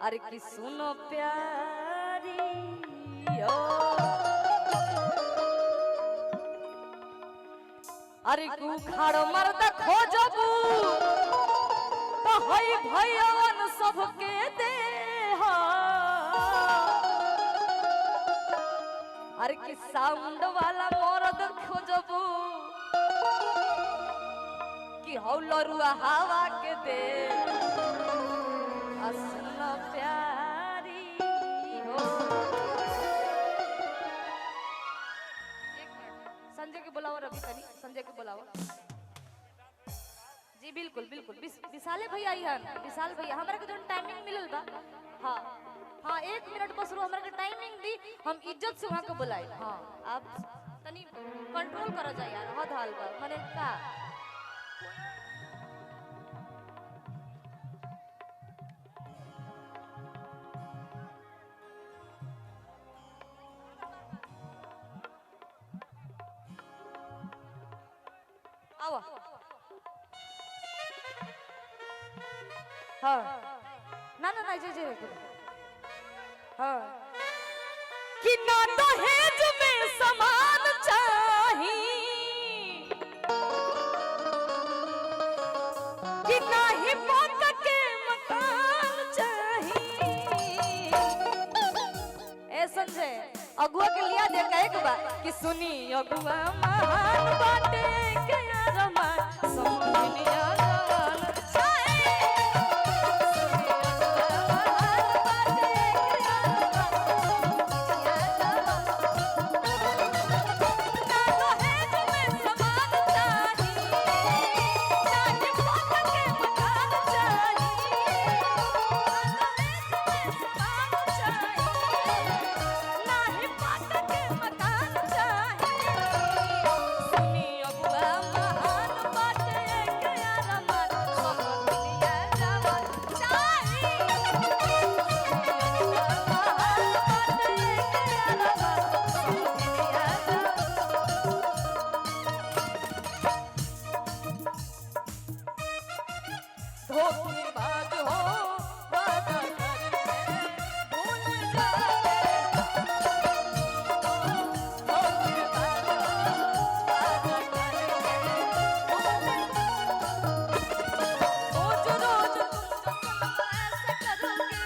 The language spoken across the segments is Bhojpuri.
अरे कि सुनो प्यारी ओ, अरे कुखाड़ मर्द खोजबू तो हई भैयवन सबके देहा। अरे कि साउंड वाला मर्द खोजबू कि हौ लरुआ हवा के दे। आ सुनो प्यारी हो। एक मिनट, संजय के बुलाओ, रवि तनी संजय के बुलाओ। जी बिल्कुल बिल्कुल, विशाले भैया आई हन, विशाल भैया हमरा के जोन टाइमिंग मिलल बा। हाँ हाँ, एक मिनट बस रो, हमरा के टाइमिंग दी, हम इज्जत से वहाँ के बुलाए। हाँ आप तनी कंट्रोल करो जाए यार, हद हाल बा माने का। आवा हाँ, ना ना ना, जे जे हाँ कि ना दहेज में सामान चाही कि ना ही पोत के मकान चाही। ए संजय अगुआ के लिया दे कहे के बा कि सुनी अगुआ महान बाटे के यारमा समझनिया जवान चाहे। सुनी अगुआ महान बाटे के यारमा समझनिया जवान। ना दहेज में सामान चाही, ना ही पोत के मकान चाही। ना दहेज में सामान चाही, ना ही पात के मकान चाही। सुनी अगुआ महान बाटे के यारमा समझनिया जवान चाही। सुनी अगुआ महान बाटे के यारमा समझनिया जवान। धोखेबाज हो वादा करके भूल जाते, धोखेबाज हो वादा करके भूल। रोज रोज तुम जो ऐसे करोगे,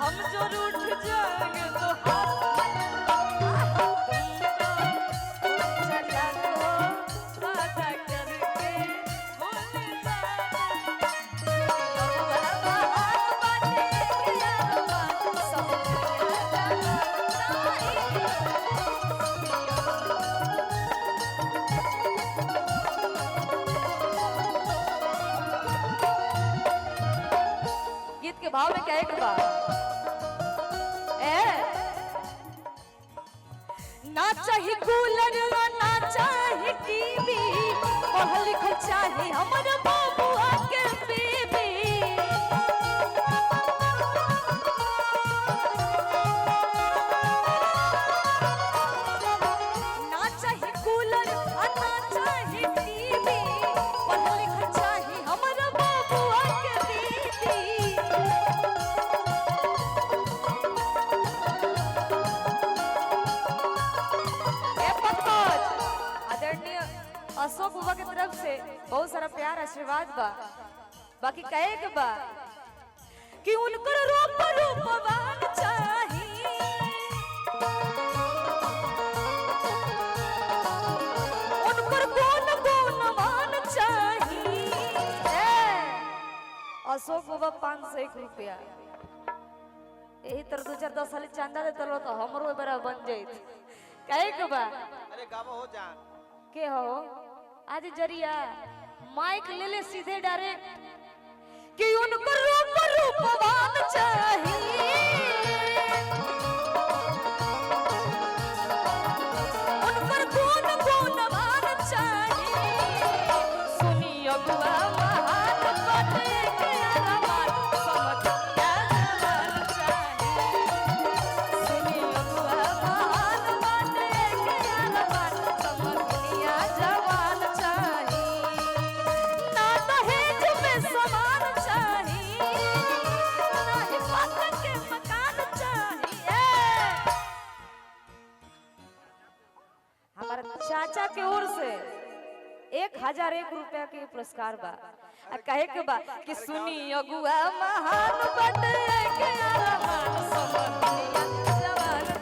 हम जो रूठ जाएंगे तो हाथ तुम तो चालाक हो वादा करके भूल जाते। गीत के भाव में क्या एक बार ए ना चाही कूलर ना चाही टीवी, पढ़ल लिखल चाही हमर बाबुआ के बीबी। ना चाही कूलर आ ना चाही टीवी, पढ़ल लिखल चाही हमर बाबुआ के बीबी। ए पंकज, आदरणीय अशोक बुआ के तरफ से बहुत सारा प्यार आशीर्वाद बा। बाकी कहे के बा कि उनकर रूप रूपवान चाही, उनकर गुण गुणवान चाही। ए अशोक बाबा 501 रुपया यही तर दू चार 10 साल चंदा दे तलो तो हमरो बरा बन जाइत। कहे के बा अरे गावो हो जान के हो आज जरिया माइक ले ले सीधे डायरेक्ट कि उनको रूप रूपवान चाहिए, उनकर गुण गुणवान चाहिए। सुनी अगुआ महान बाटे के अरमान समझिया जवान चाहिए। सुनी अगुआ महान बाटे के अरमान समझिया जवान चाहिए। ना दहेज में सामान चाहिए, ना 1001 रुपया के पुरस्कार बा। आ कहे के बा कि सुनी अगुआ महान बटे के अरमान, समझिया जवान